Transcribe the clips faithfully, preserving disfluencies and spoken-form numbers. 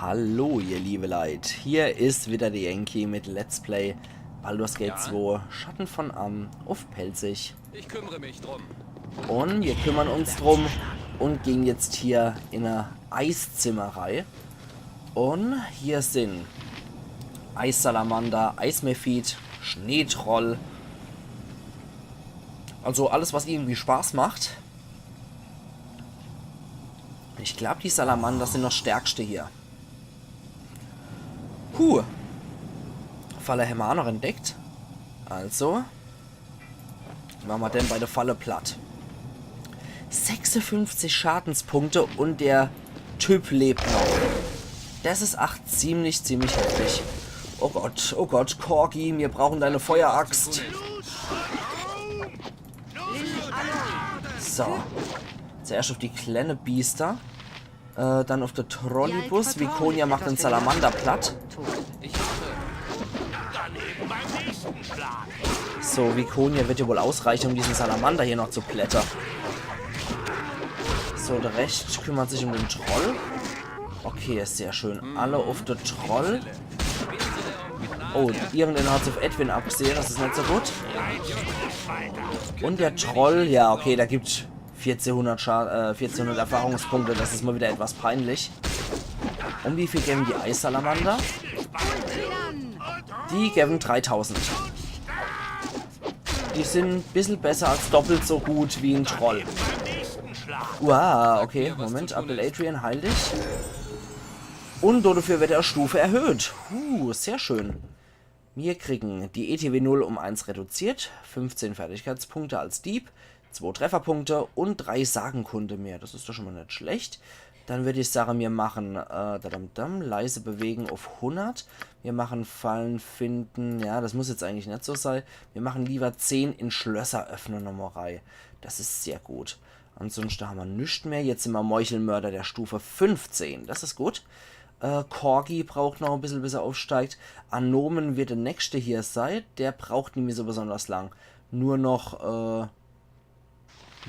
Hallo, ihr liebe Leit. Hier is wieder de Yankee mit Let's Play Baldur's Gate zwei, Schatten von Amn uff Pälzisch. Ich kümmere mich drum. Un mir kümmern uns drum un gehn jetzt hier in e Eiszimmer rei. Un hier sin Eissalamander, Eismephit, Schneetroll. Also alles, was irgendwie Spaß macht. Ich glaub, die Salamander sin noch stärkste hier. Huh. Falle hämmer aa noch entdeckt. Also. Mache mer den bei de Falle platt. Sechsundfünfzig Schadenspunkte un de Typ lebt noch. Des is ach ziemlich, ziemlich heftig. Oh Gott, oh Gott, Corgi, mir brauchen dei Feueraxt. So. Zuerscht uff die klenne Biester. Äh, dann uff de Trollibus. Viconia macht de Salamander platt. So, Viconia werd jo wohl ausreiche, um diesen Salamander hier noch zu plätte. So, de Rescht kümmert sich um de Troll. Okay, is sehr schön. Alle uff de Troll. Oh, irgendeiner hat's uff Edwin abgesehe, des is net so gut. Un de Troll, ja, okay, der gibt vierzehnhundert Scha äh, vierzehnhundert Erfahrungspunkte, des is mol wieder etwas peinlich. Un wie viel gewwen die Eissalamander? Die gewwen dreitausend. Die sin e bissel besser als doppelt so gut wie en Troll. Uah, okay, Moment, Abdel Adrian, heil dich. Un dodefür werd e Stufe erhöht. Uh, sehr schön. Mir kriegen die E T W null um eins reduziert, fünfzehn Fertigkeitspunkte als Dieb, zwei Trefferpunkte un drei Sagenkunde mehr. Des is doch schun mol net schlecht. Dann würd ich sage, mir machen, äh, dadam, dam, leise bewegen uff hundert. Mir machen Fallen finden, ja, des muss jetzt eigentlich net so sei. Mir machen lieber zehn in Schlösser öffne nochmol rei. Des is sehr gut. Ansunschte hämmer nix mehr. Jetzt sin mer Meuchelmörder der Stufe fünfzehn. Des is gut. Äh, Corgi braucht noch e bissel, bis er uffsteigt. Anomen wird de nächschte hier sei. Der braucht nimmi so besonders lang. Nur noch, äh,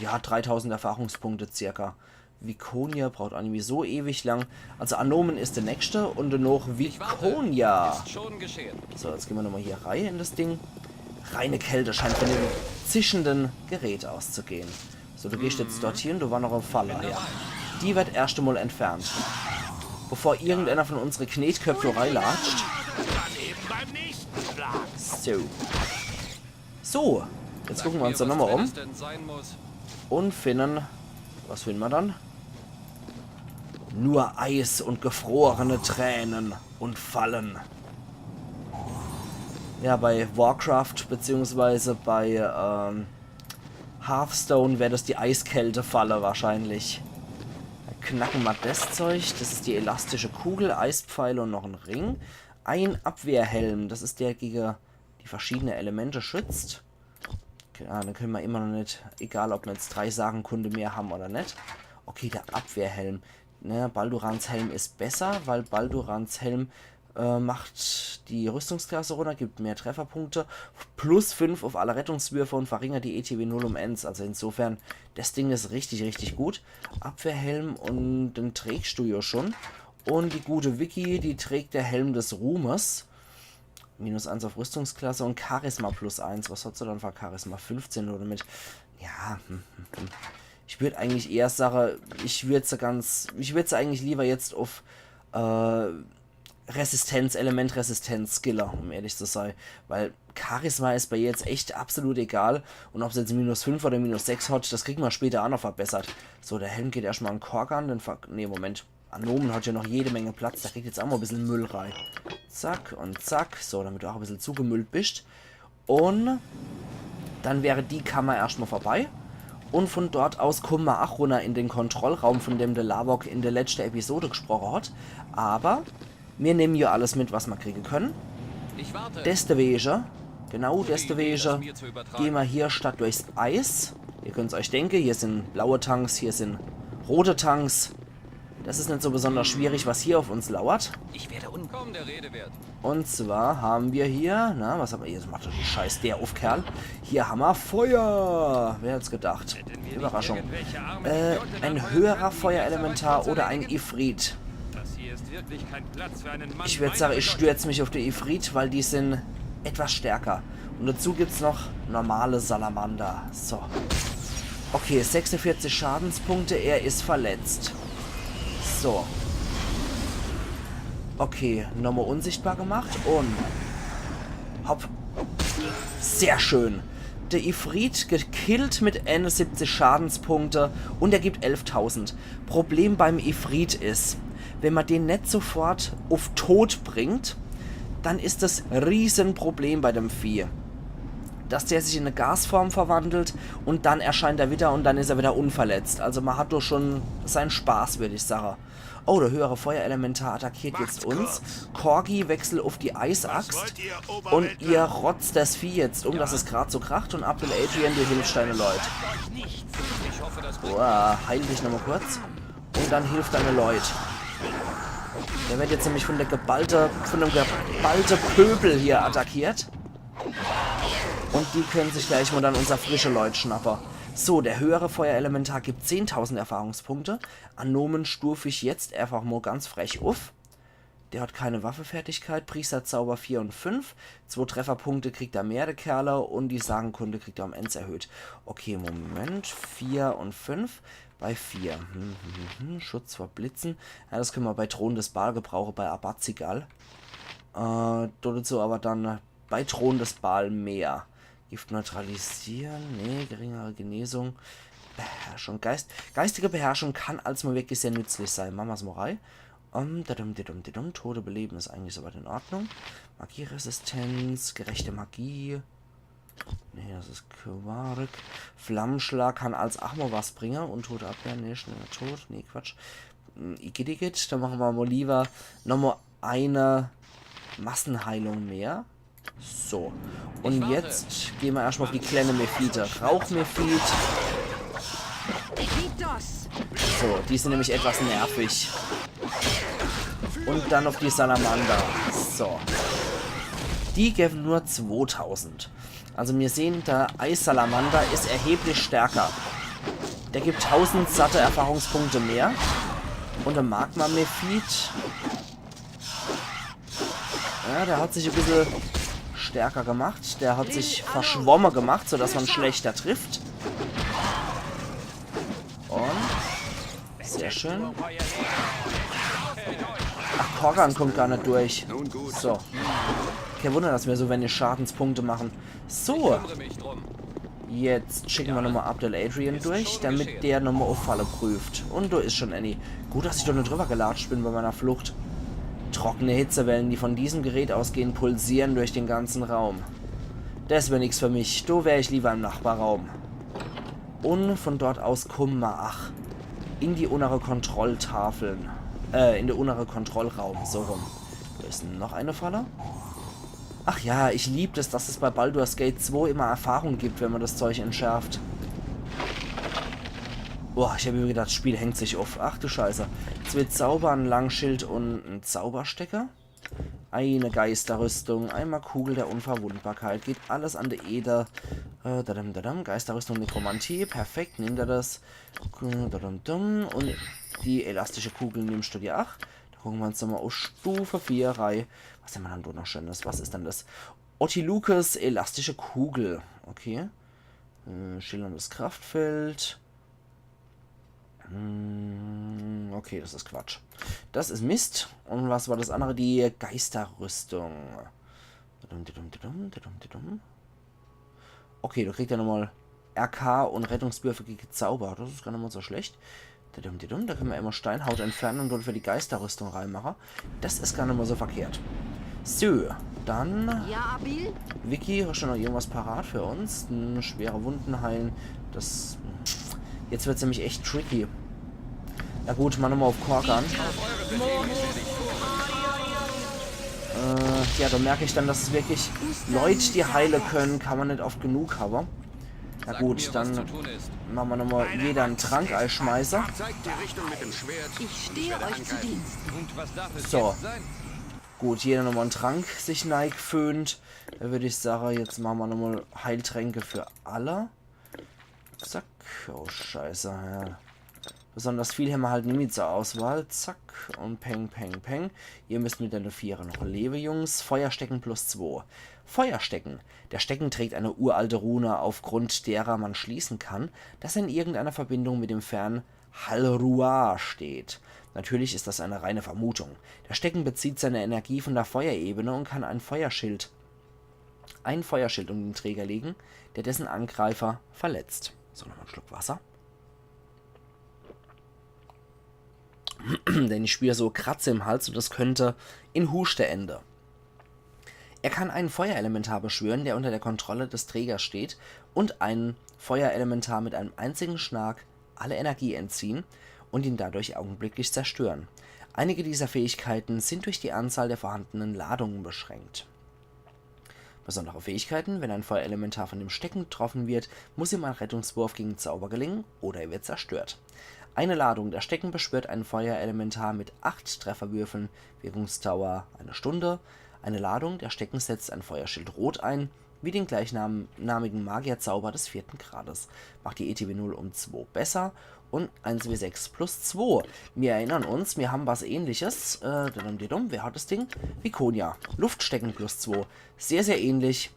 ja, dreitausend Erfahrungspunkte circa. Viconia braucht ach nimmi so ewig lang. Also Anomen is de nächschte un denoch Viconia. Ist schon geschehen. So, jetzt gehn mer nochmol hier rei in des Ding. Reine Kälte scheint von dem zischende Gerät auszugehn. So, du gehscht jetzt dorthin, do war noch e Falle. Ja. Die werd erscht emol entfernt. Bevor irgendeiner von unsere Knetköpp do reilatscht. So. So, jetzt gucke mer uns do nochmol um. Wenn es denn sein muss. Un finden. Was finden mer dann? Nur Eis und gefrorene Tränen und Fallen. Ja, bei Warcraft beziehungsweise bei ähm, Hearthstone wär des die Eiskälte-Falle wahrscheinlich. Dann knacke mer des Zeug. Des is die elastische Kugel, Eispfeile und noch en Ring. Ein Abwehrhelm, des is der gege die verschiedene Elemente schützt. Ah, dann könne mer immer noch net, egal ob mer jetzt drei Sagenkunde mehr hän oder net. Okay, der Abwehrhelm. Ne, Baldurans Helm is besser, weil Baldurans Helm äh, macht die Rüstungsklasse runner, gibt mehr Trefferpunkte, plus fünf auf alle Rettungswürfe und verringert die E T W null um eins. Also insofern, des Ding is richtig, richtig gut. Abwehrhelm und den trägscht du jo schon. Und die gute Vicky, die trägt der Helm des Ruhmes. Minus eins auf Rüstungsklasse und Charisma plus eins. Was hat se dann für Charisma? Fünfzehn oder mit? Ja, hm, hm, hm. Ich würd eigentlich eher sage, ich würd se ganz, ich würd se eigentlich lieber jetzt auf äh, Resistenz, Element Resistenz skille, um ehrlich zu sei. Weil Charisma is bei ihr jetzt echt absolut egal. Und ob se jetzt minus fünf oder minus sechs hat, des kriege mer später ach noch verbessert. So, der Helm geht erscht mol an Korgan, den Ver... Nee, Moment. Anomen hat jo noch jede Menge Platz, der kriegt jetzt ach mol e bissel Müll rei. Zack und zack. So, damit du ach e bissel zugemüllt bist. Und dann wär die Kammer erscht mol vorbei. Und von dort aus kumme mer ach runner in den Kontrollraum, von dem de Lavok in der letschte Episode gesproche hat. Aber mir nemme jo alles mit, was mer kriege könne. Ich warte. Deswege, genau Gute Idee, deswege, das mir zu übertragen. Gehn mer hier statt durchs Eis. Ihr könnt's euch denke, hier sind blaue Tanks, hier sind rote Tanks. Des is net so besonders schwierig, was hier auf uns lauert. Ich werde un... Kaum der Rede wert. Und zwar hän mer hier, na, was hän mer hier? Jetzt macht doch die scheiß Deer uff, Kerl. Hier hän mer Feuer. Wer hätt's gedacht? Überraschung. Äh, ein höherer Feuerelementar oder ein Ifrit. Das hier Ist wirklich kein Platz für einen Mann. Ich würd sagen, ich stürz mich auf die Ifrit, weil die sind etwas stärker. Und dazu gibt's noch normale Salamander. So. Okay, sechsundvierzig Schadenspunkte, er ist verletzt. So. Okay, nochmal unsichtbar gemacht und hopp. Sehr schön. Der Ifrit gekillt mit einundsiebzig Schadenspunkte und er gibt elftausend. Problem beim Ifrit is, wenn man den net sofort auf Tod bringt, dann is das Riesenproblem bei dem Vieh. Dass der sich in eine Gasform verwandelt und dann erscheint er wieder und dann is er wieder unverletzt. Also man hat doch schon seinen Spaß, würd ich sagen. Oh, der höhere Feuerelementar attackiert jetzt uns. Corgi wechselt auf die Eisaxt und ihr rotzt das Vieh jetzt um, dass es grad so kracht und Abdel Adrian, du hilfst deine Leute. Boah, heil dich nochmal kurz. Und dann hilft deine Leute. Der wird jetzt nämlich von der geballte, von dem geballte Pöbel hier attackiert. Und die können sich gleich mal dann unser frische Leute schnappen. So, der höhere Feuerelementar gibt zehntausend Erfahrungspunkte. Anomen stufe ich jetzt einfach mal ganz frech auf. Der hat keine Waffefertigkeit, Priesterzauber vier und fünf. Zwei Trefferpunkte kriegt er mehr, der Kerle, und die Sagenkunde kriegt er um eins erhöht. Okay, Moment. Vier und fünf. Bei vier. Hm, hm, hm, hm. Schutz vor Blitzen. Ja, das können wir bei Thron des Baal gebrauchen, bei Abazigal. Äh, dazu aber dann bei Thron des Baal mehr. Gift neutralisieren. Nee, geringere Genesung. Beherrschung. Geist, geistige Beherrschung kann als mal wirklich sehr nützlich sein. Machen wir's mal rein. Um, dadum, didum, didum. Tote beleben ist eigentlich soweit in Ordnung. Magieresistenz, gerechte Magie. Nee, das ist Quark. Flammenschlag kann als ach mal was bringen. Untote Abwehr, nee, schneller tot. Nee, Quatsch. Hm, igitt, igitt. Dann machen wir mal lieber nochmal eine Massenheilung mehr. So. Und jetzt gehen wir erstmal auf die kleine Mephite. Rauchmephit. So, die sind nämlich etwas nervig. Und dann auf die Salamander. So. Die geben nur zweitausend. Also wir sehen, der Eissalamander ist erheblich stärker. Der gibt tausend satte Erfahrungspunkte mehr. Und der Magma-Mephit, ja, der hat sich ein bisschen stärker gemacht. Der hat sich verschwommen gemacht, sodass man schlechter trifft. Und sehr schön. Ach, Korgan kommt gar nicht durch. So. Kein Wunder, dass wir so wenig Schadenspunkte machen. So. Jetzt schicken wir nochmal Abdel Adrian durch, damit der nochmal auf Falle prüft. Und da ist schon Annie. Gut, dass ich da nicht drüber gelatscht bin bei meiner Flucht. Trockene Hitzewellen, die von diesem Gerät ausgehen, pulsieren durch den ganzen Raum. Das wär nix für mich. Da wär ich lieber im Nachbarraum. Und von dort aus kommen wir, ach, in die untere Kontrolltafeln. Äh, in der untere Kontrollraum, so rum. Da ist noch eine Falle. Ach ja, ich lieb das, dass es bei Baldur's Gate zwei immer Erfahrung gibt, wenn man das Zeug entschärft. Boah, ich hab mir gedacht, das Spiel hängt sich auf. Ach du Scheiße. Zwei Zauber, ein Langschild und ein Zauberstecker. Eine Geisterrüstung, einmal Kugel der Unverwundbarkeit. Geht alles an de Eder. Äh, dadam, dadam. Geisterrüstung, Nekromantie. Perfekt, nimm dir das. Äh, dadam, dum. Und die elastische Kugel nimmst du dir ach. Da gucken wir uns nochmal auf Stufe vier rein. Was haben wir dann dort noch Schönes? Was ist denn das? Otilukes elastische Kugel. Okay. Äh, schillerndes Kraftfeld. Hm, okay, das ist Quatsch. Das ist Mist. Und was war das andere? Die Geisterrüstung. Dudum, dudum, dudum, dudum, dudum. Okay, da kriegt er nochmal R K und Rettungswürfe gegen Zauber. Das ist gar nicht mal so schlecht. Dudum, dudum. Da können wir immer Steinhaut entfernen und dort für die Geisterrüstung reinmachen. Das ist gar nicht mal so verkehrt. So, dann, Ja, Abil? Vicky, hast du noch irgendwas parat für uns? Hm, schwere Wunden heilen. Das. Jetzt wird's nämlich echt tricky. Na gut, mach nochmal auf Korgan. Äh, ja, da merke ich dann, dass es wirklich Leute, die heile können, kann man nicht oft genug haben. Na gut, dann machen wir nochmal jeder einen Trank einschmeißen. Zeigt die Richtung mit dem Schwert. Ich stehe euch zu Diensten. Und was darf es So. Jetzt sein? Gut, jeder nochmal einen Trank sich neigföhnt. Da würde ich sagen, jetzt machen wir nochmal Heiltränke für alle. Zack. Oh, scheiße, ja. Besonders viel hämmer halt nimmi zur Auswahl. Zack. Und peng, peng, peng. Ihr müsst mit der Vierer noch lewe, Jungs. Feuerstecken plus zwei. Feuerstecken. Der Stecken trägt eine uralte Rune, aufgrund derer man schließen kann, dass er in irgendeiner Verbindung mit dem fernen Halruaa steht. Natürlich ist das eine reine Vermutung. Der Stecken bezieht seine Energie von der Feuerebene und kann ein Feuerschild, ein Feuerschild um den Träger legen, der dessen Angreifer verletzt. So, nochmal einen Schluck Wasser. Denn ich spür so Kratze im Hals und das könnte in Huschte ende. Er kann einen Feuerelementar beschwören, der unter der Kontrolle des Trägers steht, und einen Feuerelementar mit einem einzigen Schlag alle Energie entziehen und ihn dadurch augenblicklich zerstören. Einige dieser Fähigkeiten sind durch die Anzahl der vorhandenen Ladungen beschränkt. Besondere Fähigkeiten: Wenn ein Feuerelementar von dem Stecken getroffen wird, muss ihm ein Rettungswurf gegen Zauber gelingen oder er wird zerstört. Eine Ladung: Der Stecken beschwört ein Feuerelementar mit acht Trefferwürfeln, Wirkungsdauer eine Stunde. Eine Ladung: Der Stecken setzt ein Feuerschild rot ein, wie den gleichnamigen Magierzauber des vierten Grades. Macht die E T W null um zwei besser. Und eins W sechs plus zwei. Wir erinnern uns, wir haben was Ähnliches. Äh, didum, didum. Wer hat das Ding? Viconia. Luftstecken plus zwei. Sehr, sehr ähnlich.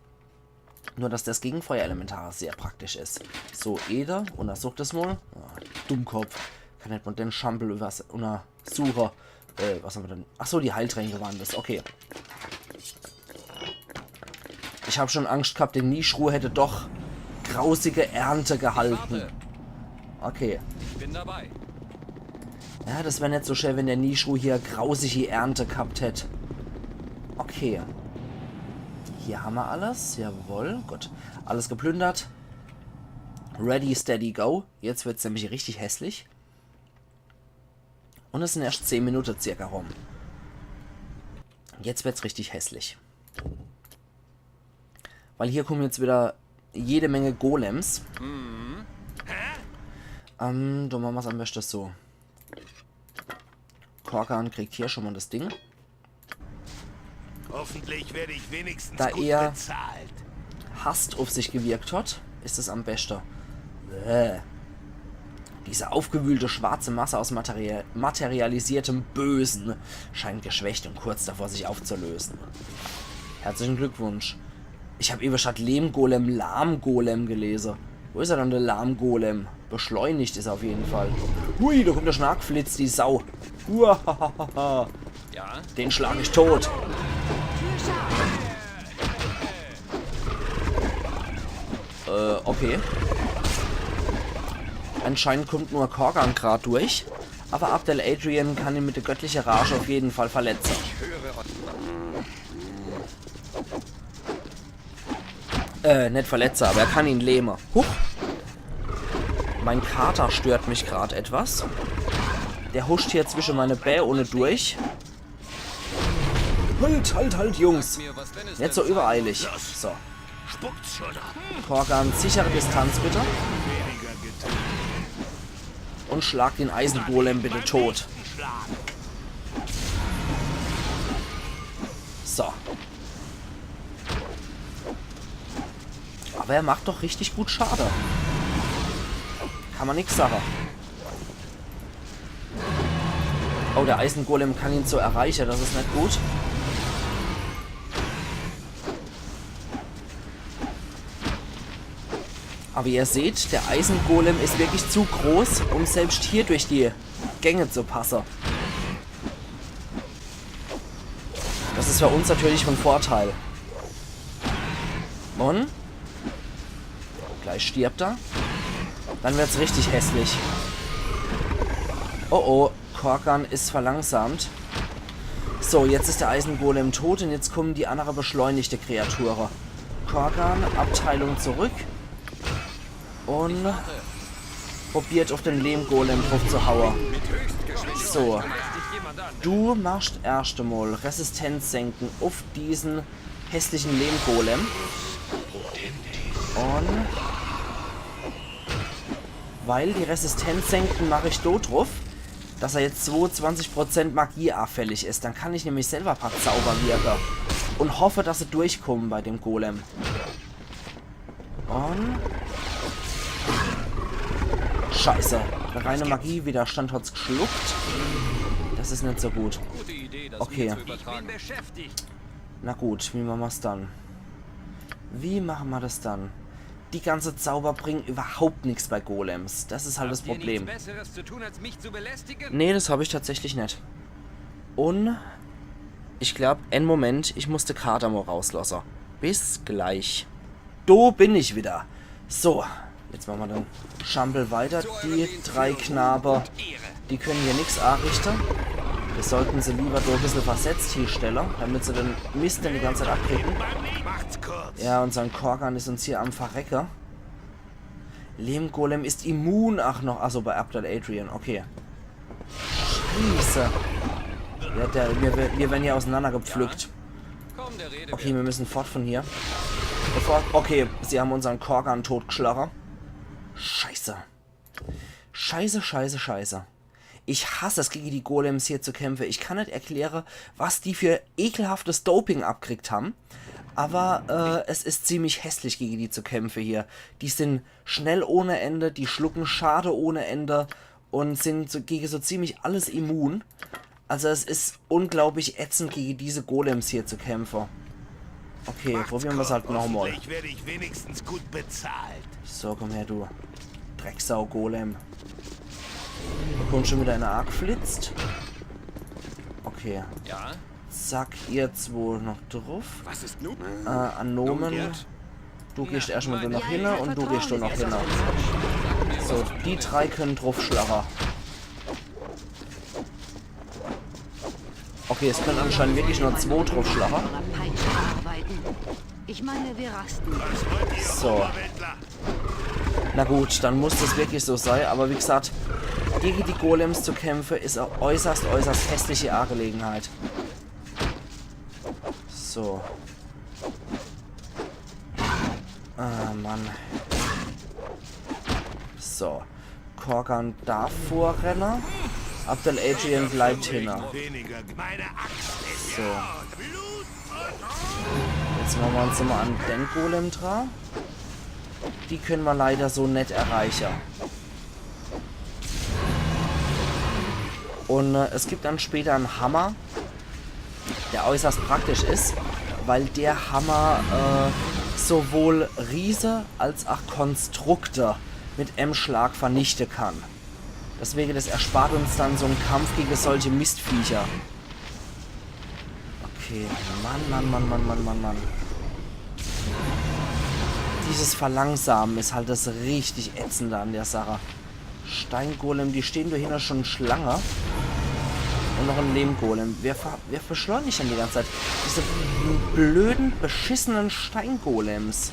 Nur, dass das gegen Feuerelementare sehr praktisch ist. So, Eder, untersuch das mal. Ah, Dummkopf. Kann net mal den Schampel übers untersuche. Äh, was haben wir denn? Ach so, die Heiltränke waren das. Okay. Ich hab schon Angst gehabt, der Nishru hätte doch grausige Ernte gehalten. Okay. Ich bin dabei. Ja, das wär net so schön, wenn der Nishru hier grausige Ernte gehabt hätt. Okay. Hier haben wir alles. Jawohl. Gut. Alles geplündert. Ready, steady, go. Jetzt wird's nämlich richtig hässlich. Und es sind erst zehn Minuten circa rum. Jetzt wird's richtig hässlich. Weil hier kommen jetzt wieder jede Menge Golems. Mhm. Ähm, dann machen wir's am besten so. Korgan kriegt hier schon mal das Ding. Hoffentlich werde ich wenigstens Da gut er bezahlt. Hast auf sich gewirkt hat, ist es am besten. Bäh. Diese aufgewühlte schwarze Masse aus materia materialisiertem Bösen scheint geschwächt und kurz davor, sich aufzulösen. Herzlichen Glückwunsch. Ich hab ewig statt Lehmgolem Lahmgolem gelesen. Wo ist er dann, der Lahmgolem? Beschleunigt ist er auf jeden Fall. Hui, da kommt der Schlagflitz, die Sau. Uahahaha. Ja? Den schlag ich tot. Äh, okay. Anscheinend kommt nur Korgan grad durch. Aber Abdel Adrian kann ihn mit der göttlichen Rage auf jeden Fall verletzen. Äh, net verletze, aber er kann ihn lähme. Huch! Mein Kater stört mich grad etwas. Der huscht hier zwischen meine Bää unne durch. Halt, halt, halt, Jungs. Net so übereilig. So. Korgan, sichere Distanz bitte. Und schlag den Eisengolem bitte tot. So. Aber er macht doch richtig gut Schade. Kann man nix sagen. Oh, der Eisengolem kann ihn so erreichen, das ist net gut. Aber ihr seht, der Eisengolem ist wirklich zu groß, um selbst hier durch die Gänge zu passen. Das ist für uns natürlich von Vorteil. Und? Gleich stirbt er. Dann wird's richtig hässlich. Oh oh, Korgan ist verlangsamt. So, jetzt ist der Eisengolem tot und jetzt kommen die andere beschleunigte Kreature. Korgan, Abteilung zurück. Und probiert auf den Lehmgolem drauf zu hauen. So. Du machst erst einmal Resistenz senken auf diesen hässlichen Lehmgolem. Und weil die Resistenz senken mache ich do drauf, dass er jetzt zwanzig Prozent Magie abfällig ist. Dann kann ich nämlich selber paar Zauber wirken. Und hoffe, dass sie durchkommen bei dem Golem. Und Scheiße. Reine Magiewiderstand hat's geschluckt. Das is net so gut. Gute Idee, das Okay. Mir zu Ich bin übertragen. Beschäftigt. Na gut, wie mache mer's dann? Wie mache mer das dann? Die ganze Zauber bringen überhaupt nix bei Golems. Das is halt das Habt ihr Problem. Nichts Besseres zu tun, als mich zu belästigen? Nee, das hab ich tatsächlich net. Und ich glaub, en Moment, ich muss de Kater mo rauslasse. Bis gleich. Do bin ich wieder. So, jetzt mache mer den Schampel weiter. Die drei Knabe, die können hier nix anrichte. Wir sollten se lieber do e bissel versetzt hiestelle, damit se den Mist net die ganze Zeit abkriegen. Macht's kurz. Ja, unsern Korgan is uns hier am Verrecke. Lehmgolem ist immun. Ach noch, also bei Abdel Adrian, okay. Scheiße. Ja, der, wir, wir, wir werden hier auseinandergepflückt. Komm, der Rede Okay, wir müssen fort von hier. Sofort. Okay, sie haben unsern Korgan totgeschlagen. Scheiße. Scheiße, scheiße, scheiße. Ich hasse es, gegen die Golems hier zu kämpfen. Ich kann net erklären, was die für ekelhaftes Doping abkriegt haben. Aber äh, es ist ziemlich hässlich, gegen die zu kämpfen hier. Die sind schnell ohne Ende, die schlucken Schade ohne Ende und sind so, gegen so ziemlich alles immun. Also es ist unglaublich ätzend, gegen diese Golems hier zu kämpfen. Okay, probieren wir's halt nochmal. Hoffentlich werde ich wenigstens gut bezahlt. So, komm her, du Drecksau-Golem. Du kommst schon wieder in de Arc geflitzt. Okay. Ja? Zack, ihr zwo noch drauf. Was ist nun? Äh, Anomen. Du gehst erstmal do noch hin und du gehst do noch hin. So, die drei können draufschlagen. Okay, es können anscheinend wirklich nur zwo draufschlagen. Eurer Peitsche arbeiten. Ich meine, wir rasten. So. Na gut, dann muss das wirklich so sein, aber wie gesagt, gegen die Golems zu kämpfen ist eine äußerst, äußerst hässliche Angelegenheit. So. Ah, Mann. So. Korgan darf vorrennen. Abdel Adrian bleibt hinne. Weniger. Meine Axt ist So. Jetzt mache mer uns nochmal an den Golem dran. Die können mer leider so net erreichen. Und äh, es gibt dann später einen Hammer, der äußerst praktisch ist, weil der Hammer äh, sowohl Riese als auch Konstrukte mit einem Schlag vernichten kann. Deswegen, das erspart uns dann so einen Kampf gegen solche Mistviecher. Okay, Mann, Mann, Mann, Mann, Mann, Mann, Mann. Dieses Verlangsamen ist halt das richtig Ätzende an der Sache. Steingolem, die stehen dahinter schon Schlange. Und noch ein Lehmgolem. Wer, ver wer beschleunigt denn die ganze Zeit? Diese blöden, beschissenen Steingolems.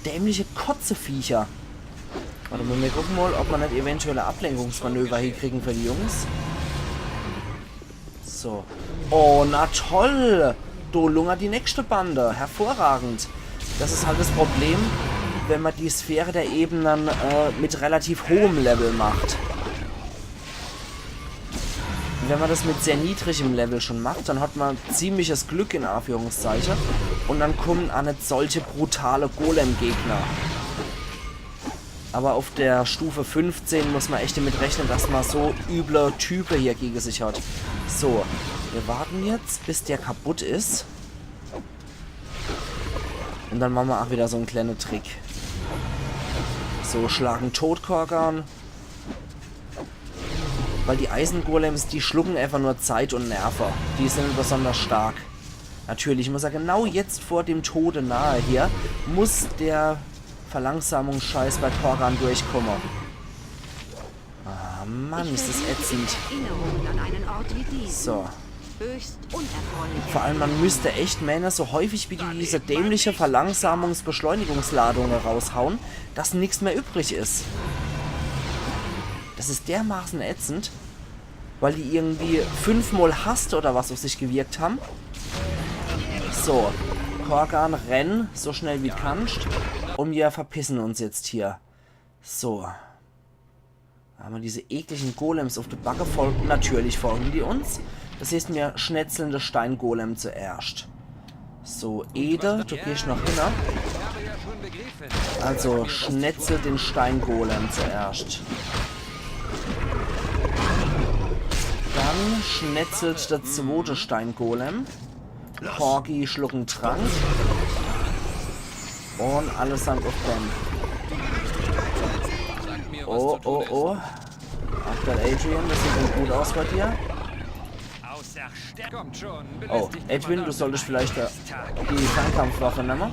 Dämliche Kotzeviecher. Warte mal, wir gucken mal, ob wir nicht eventuell ein Ablenkungsmanöver hinkriegen für die Jungs. So. Oh, na toll! Do lungert die nächste Bande. Hervorragend. Das ist halt das Problem, wenn man die Sphäre der Ebenen äh, mit relativ hohem Level macht. Wenn man das mit sehr niedrigem Level schon macht, dann hat man ziemliches Glück in Anführungszeichen. Und dann kommen auch nicht solche brutale Golem-Gegner. Aber auf der Stufe fünfzehn muss man echt damit rechnen, dass man so üble Typen hier gegen sich hat. So, wir warten jetzt, bis der kaputt ist. Und dann machen wir auch wieder so einen kleinen Trick. So, schlagen tot, Korgan. Weil die Eisengolems, die schlucken einfach nur Zeit und Nerven. Die sind besonders stark. Natürlich muss er genau jetzt vor dem Tode nahe hier, muss der Verlangsamungsscheiß bei Korgan durchkommen. Ah, Mann, ist das ätzend. Erinnerungen an einen Ort wie diesen. So. Höchst unerfreulich. Vor allem, man müsste echt meinen, so häufig wie die diese dämliche Verlangsamungs-Beschleunigungsladungen raushauen, dass nichts mehr übrig ist. Das ist dermaßen ätzend, weil die irgendwie fünfmal Hast oder was auf sich gewirkt haben. So, Korgan, renn, so schnell wie du kannst. Und wir verpissen uns jetzt hier. So. Da haben wir diese ekligen Golems auf der Backe. Folgen, natürlich folgen die uns. Das heißt, wir schnetzeln den Steingolem zuerst. So, Ede, du gehst noch hin, ne? Also schnetzelt den Steingolem zuerscht. Dann schnetzelt der zwote Steingolem. Korgi schluckt en Trank. Un allesamt uff den. Oh, oh, oh. Abdel Adrian, das sieht net gut aus bei dir. Oh, Edwin, du solltest vielleicht, äh, die Fernkampfwaffe nemme.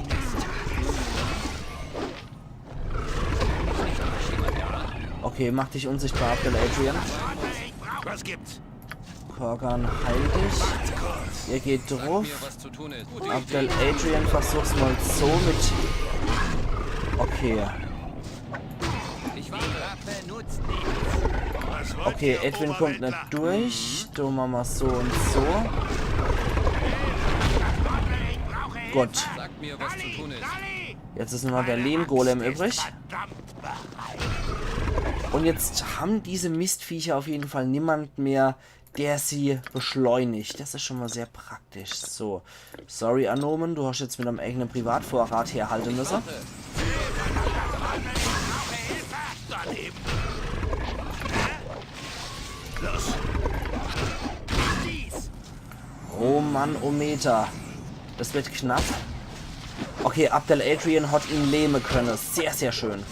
Okay, mach dich unsichtbar, Abdel Adrian. Was gibt's? Korgan, heil dich. Ihr geht druff. Abdel Adrian, versuch's mal so mit. Okay. Okay, Edwin kommt net durch. Do mache mer so un so. Gut. Jetzt is nur noch der Lehmgolem übrig. Un jetzt hän diese Mistviecher uff jeden Fall niemand mehr, der sie beschleunigt. Das is schon mal sehr praktisch. So. Sorry, Anomen, du hosch jetzt mit deim eigene Privatvorrat herhalte müsse. Oh Mann, oh Meter. Das wird knapp. Okay, Abdel Adrian hat ihn lähme könne. Sehr, sehr schön.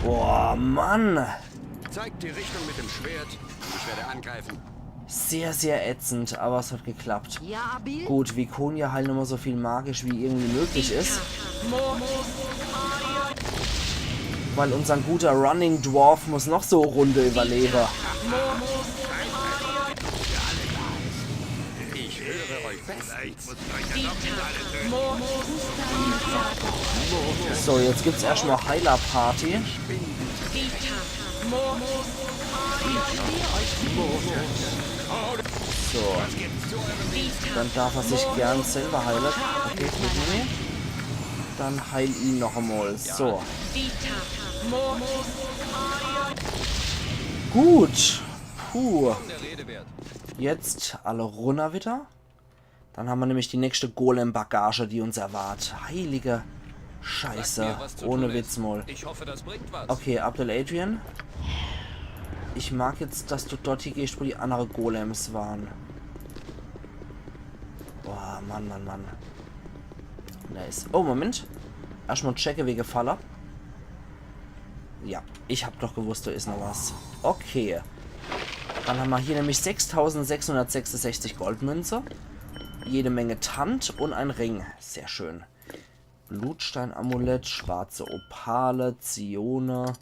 Boah, Mann. Zeigt die Richtung mit dem Schwert. Ich werde angreifen. Sehr, sehr ätzend, aber es hat geklappt. Ja, Abil? Gut, Viconia heilt nochmal so viel magisch, wie irgendwie möglich is. Weil unser guter Running Dwarf muss noch so e Runde überlebe. Ich höre euch bestens. So, jetzt gibt's erscht mal Heiler-Party. So. Dann darf er sich gern selber heile. Okay, gut, nee. Dann heil ihn noch einmal. So. Gut. Puh. Jetzt alle runner wieder. Dann hän mer nämlich die nächste Golem-Bagage, die uns erwart. Heilige Scheiße. Ohne Witz mal. Ich hoffe, das bringt was. Okay, Abdel Adrian. Ich mag jetzt, dass du dort hie gehscht, wo die annere Golems waren. Boah, Mann, Mann, Mann. Nice. Oh, Moment. Erscht mal checke wege Falle. Ja, ich hab doch gewusst, do is noch was. Okay. Dann hän mer hier nämlich sechstausendsechshundertsechsundsechzig Goldmünze. Jede Menge Tand un en Ring. Sehr schön. Blutstein-Amulett, schwarze Opale, Zione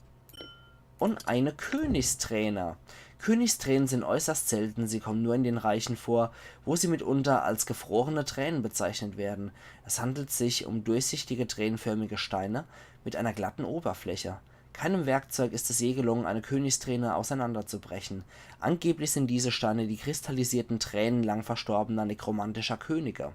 un eine Königsträne. Königstränen sind äußerst selten, sie kommen nur in den Reichen vor, wo sie mitunter als gefrorene Tränen bezeichnet werden. Es handelt sich um durchsichtige, tränenförmige Steine mit einer glatten Oberfläche. Keinem Werkzeug ist es je gelungen, eine Königsträne auseinanderzubrechen. Angeblich sind diese Steine die kristallisierten Tränen lang verstorbener nekromantischer Könige.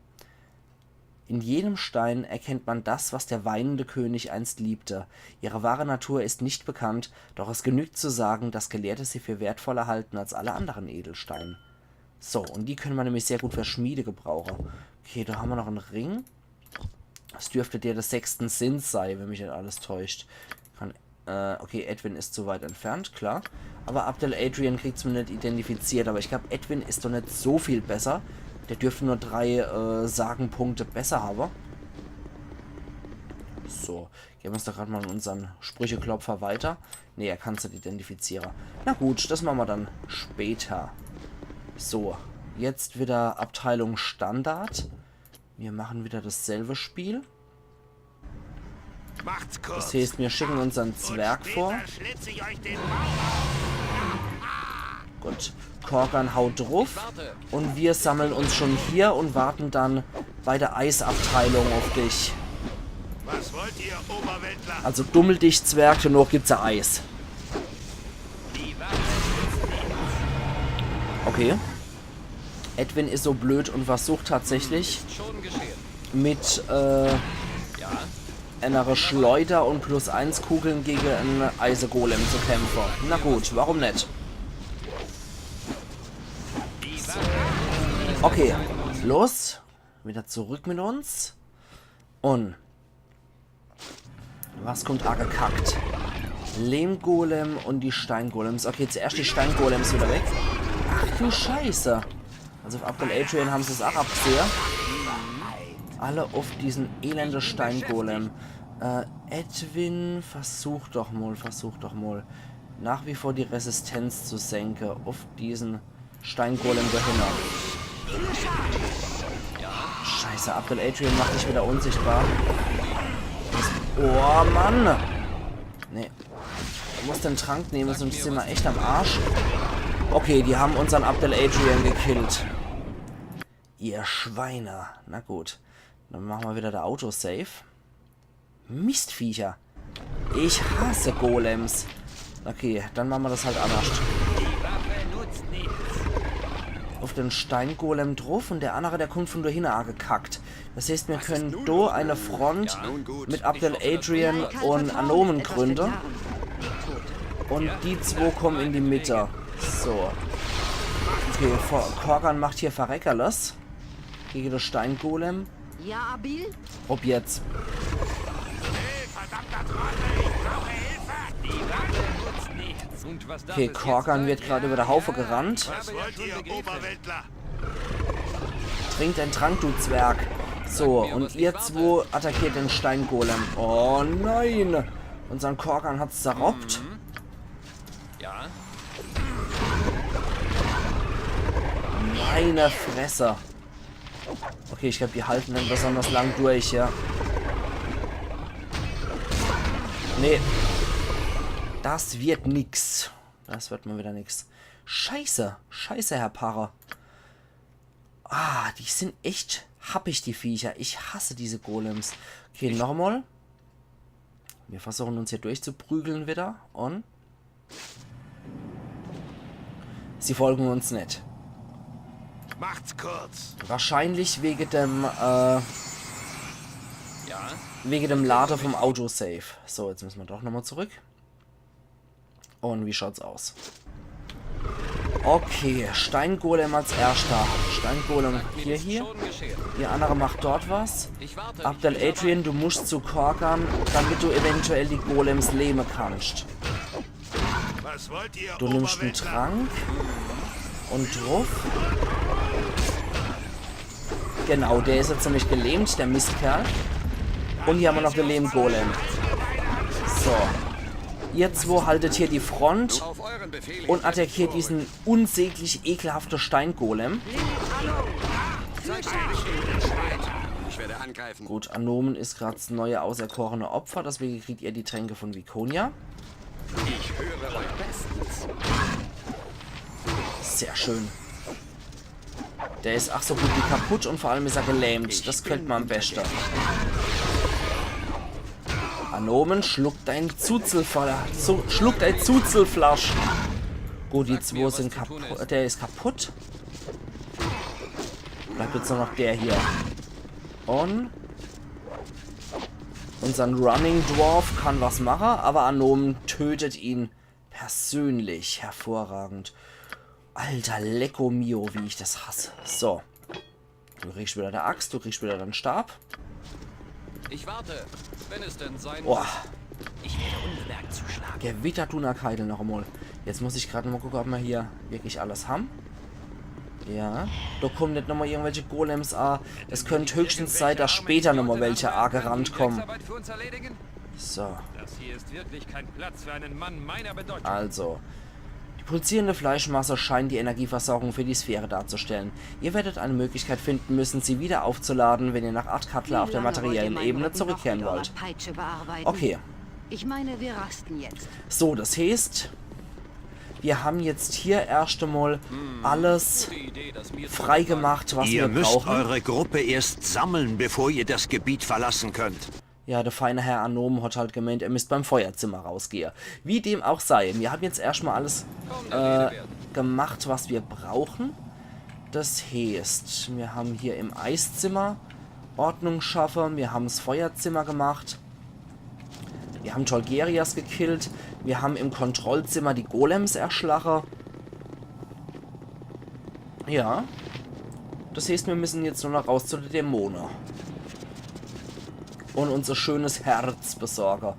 In jedem Stein erkennt man das, was der weinende König einst liebte. Ihre wahre Natur ist nicht bekannt, doch es genügt zu sagen, dass Gelehrte sie für wertvoller halten als alle anderen Edelsteine. So, un die könne mer nämlich sehr gut für Schmiede gebrauche. Okay, do hän mer noch en Ring. Das dürfte der des sechsten Sinns sei, wenn mich net alles täuscht. Kann, äh, okay, Edwin is zu weit entfernt, klar. Aber Abdel Adrian kriegt's mir net identifiziert, aber ich glaub, Edwin is doch net so viel besser. Der dürfte nur drei, äh, Sagenpunkte besser habe. So, gehn mer's doch grad mal an unsern Sprücheklopfer weiter. Nee, er kann's net identifiziere. Na gut, das mache mer dann später. So, jetzt wieder Abteilung Standard. Mir mache wieder dasselbe Spiel. Macht's kurz. Das heißt, mir schicke unsern Zwerg vor. Später schlitze ich euch den Bauch auf. Gut. Korgan haut druff. Un mir sammle uns schon hier un warte dann bei der Eisabteilung uff dich. Was wollt ihr, Oberweltler? Also dummel dich, Zwerg, danoch gibt's ja Eis. Okay. Edwin is so blöd un versucht tatsächlich mit, äh, einer Schleuder un plus eins Kugeln gege en Eisegolem zu kämpfe. Na gut, warum net? Okay, los. Wieder zurück mit uns. Un Was kommt agekackt? Lehmgolem und die Steingolems. Okay, zuerscht die Steingolems wieder weg. Ach du Scheiße. Also uff Abdel Adrian hän se's ach abgsehe. Alle uff diesen elende Steingolem. Äh, Edwin, versuch doch mol, versuch doch mol. Nach wie vor die Resistenz zu senke uff diesen Steingolem dahinner. Scheiße, Abdel Adrian macht dich wieder unsichtbar. Oh Mann! Nee. Du musst den Trank nehme, sonst sin mer echt am Arsch. Okay, die hän unsern Abdel Adrian gekillt. Ihr Schweine. Na gut. Dann mache mer wieder de Autosave. Mistviecher. Ich hasse Golems. Okay, dann mache mer des halt annerscht. Uff den Steingolem druff und der annere, der kommt von do hinne agekackt. Des heeßt, mir kenne do e Front mit Abdel Adrian und Anomen gründe. Und die zwo kommen in die Mitte. So. Okay, Korgan macht hier Verreckerles. Gege de Steingolem. Ja, Abil? Probiert's. Okay, Korgan wird grad über de Haufe gerannt. Was wollt ihr, Oberweltler? Trink den Trank, du Zwerg. So, und ihr zwo attackiert den Steingolem. Oh nein! Unsern Korgan hat's zerroppt. Ja? Meine Fresse. Okay, ich glaab, die halten dann besonders lang durch, ja. Nee. Des wird nix. Des wird mol wieder nix. Scheiße. Scheiße, Herr Parre. Ah, die sin echt happig, die Viecher. Ich hasse diese Golems. Okay, nochmol. Mir versuche uns hier durchzuprügle wieder und sie folge uns net. Macht's kurz. Wahrscheinlich wege dem, äh, wege dem Lade vom Autosave. So, jetzt müsse mer doch nochmol zurück. Und wie schaut's aus? Okay, Steingolem als erschter. Steingolem hier, hier. Die annere macht dort was. Abdel Adrian, du musst zu Korgan, damit du eventuell die Golems lähme kannst. Was wollt ihr, Oberweltler? Du nimmst en Trank und druff. Genau, der is jetzt nämlich gelähmt, der Mistkerl. Und hier hän mer noch de Lehmgolem. So. Ihr zwo haltet hier die Front und attackiert diesen unsäglich ekelhafte Steingolem. Ich werde angreifen. Gut, Anomen is grad 's neue auserkorene Opfer, deswege kriegt ihr die Tränke von Viconia. Ich höre euch bestens. Sehr schön. Der is ach so gut wie kaputt und vor allem is er gelähmt. Des gefällt mer am beschte. Anomen, schluck dein Zuzelfla-, Zu-, schluck dein Zuzelflasch. Gut, die zwo sin kaputt. Der is kaputt. Bleibt jetzt nur noch der hier. Und unsern Running Dwarf kann was mache, aber Anomen tötet ihn persönlich. Hervorragend. Alter, lecko mio, wie ich des hasse. So. Du kriegst wieder de Axt, du kriegst wieder den Stab. Ich warte, wenn es denn sein muss. Boah. Ich werde unbemerkt zuschlagen. Gewitter Dunnerkeidel noch emol. Jetzt muss ich grad mol gucke, ob mer hier wirklich alles hän. Ja. Do kommen net nochmol irgendwelche Golems a. Es könnt höchstens sei, dass später nochmol welche agerannt kommen. So. Das hier ist wirklich kein Platz für einen Mann meiner Bedeutung. Also. Die pulsierende Fleischmasse scheint die Energieversorgung für die Sphäre darzustellen. Ihr werdet eine Möglichkeit finden müssen, sie wieder aufzuladen, wenn ihr nach Athkatla auf der materiellen Ebene zurückkehren wollt. Okay. Ich meine, wir rasten jetzt. So, des heeßt, mir hän jetzt hier erscht emol alles freigemacht, was mer brauchen. Ihr müsst eure Gruppe erst sammeln, bevor ihr das Gebiet verlassen könnt. Ja, de feine Herr Anomen hat halt gemeent, er misst beim Feuerzimmer rausgehe. Wie dem auch sei, mir hän jetzt erscht mol alles, äh, gemacht, was mer brauchen. Des heeßt, mir hän hier im Eiszimmer Ordnung schaffe, mir hän 's Feuerzimmer gemacht, mir hän Tolgerias gekillt, mir hän im Kontrollzimmer die Golems erschlache. Ja. Des heeßt, mir müssen jetzt nur noch raus zu de Dämone. und uns e schönes Herz besorge.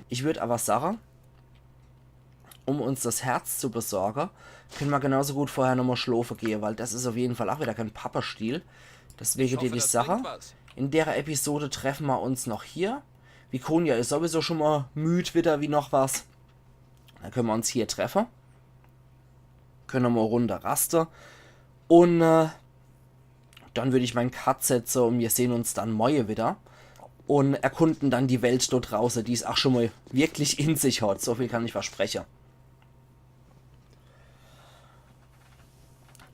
Ich würd awwer sage, um uns das Herz zu besorge, könne ma genauso gut vorher nochmal schlofe gehe, weil das is auf jeden Fall auch wieder kein Pappestiel. Deswege die Sache. In der Episode treffe ma uns noch hier. Viconia is sowieso schon mal müd wieder wie noch was. Dann könne ma uns hier treffe. Könne ma e Runde raste. Und äh, dann würd ich mein Cut setze und wir sehen uns dann morje wieder. Und erkunden dann die Welt dort drauße, die es auch schon mal wirklich in sich hat. So viel kann ich verspreche.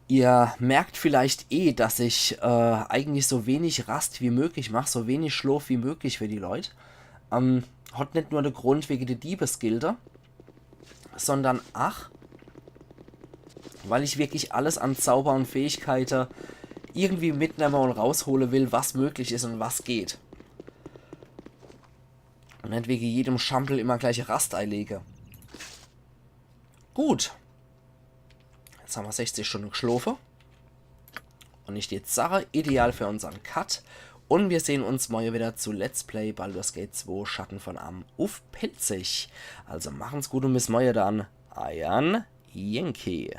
Ihr merkt vielleicht eh, dass ich äh, eigentlich so wenig Rast wie möglich mach, so wenig Schlof wie möglich für die Leut. Ähm, hat net nur de Grund wege de Diebesgilde, sondern ach, weil ich wirklich alles an Zauber und Fähigkeite irgendwie mitnehme und raushole will, was möglich is und was geht. Und net wege jedem Schampel immer gleich e Rast eilege. Gut. Jetzt haben wir sechzig Stunden geschlofe. Und ich jetzt sage, ideal für unseren Cut. Und wir sehen uns morje wieder zu Let's Play Baldur's Gate zwei Schatten von Amn uff Pälzisch. Also machen's gut und bis morje dann. Eiern Yankee.